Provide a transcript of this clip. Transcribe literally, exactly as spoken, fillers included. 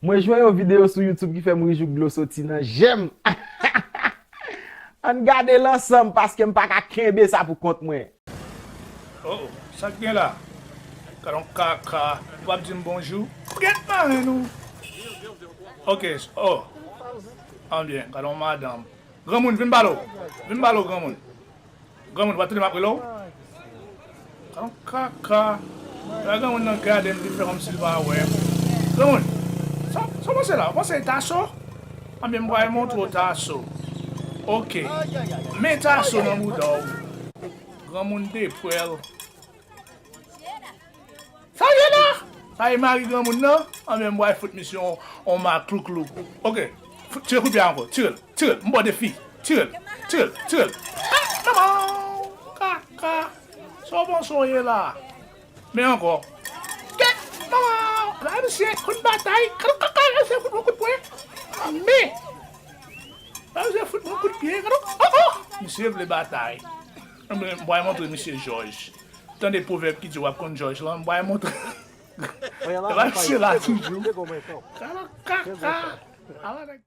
Mwen jwenn yon videyo sou YouTube ki fè m ri jouk dlo soti nan je m. Ann gade l ansanm paske m pa ka kenbe sa pou kont mwen. Oh, sa k gen la? Gade yon kaka. Ou p ap di m bonjou? Gèt marenn ou. Ok, oh. Anbyen, gade yon madanm. Granmoun, vin pale w. Vin pale w, granmoun. Granmoun, ou pa tande m ap rele w? Granmoun kaka. Lè granmoun nan gade m, li fè kòmsi l pa wè m. Granmoun, sa, sa w panse la? Ou panse e taso? Anben, m pral montre w taso. Ok. Men taso nan bouda w. Granmoun depwèl. Sa w ye la? Sa e mari granmoun nan? Anben, m pral fout misye on, on maklouklou. Ok. Fout, tire kout pye ankò. Tire l. Tire l. M ba w defi. Tire l. Tire l. Tire l. Ah, manman! Kaka! Sa w panse w ye la? Men ankò. Kèt! Manman! La misye fout batay. Kaka, kaka, la misye fout mwen kout pwen. Men! La misye fout mwen kout pye. Kaka, oh, oh! Misye vle batay. Anben, m pral montre misye jòj. Tande pwovèb ki di w ap konn jòj lan, m pral montre. Epa misye la toujou. Kaka, kaka. Ala nèg.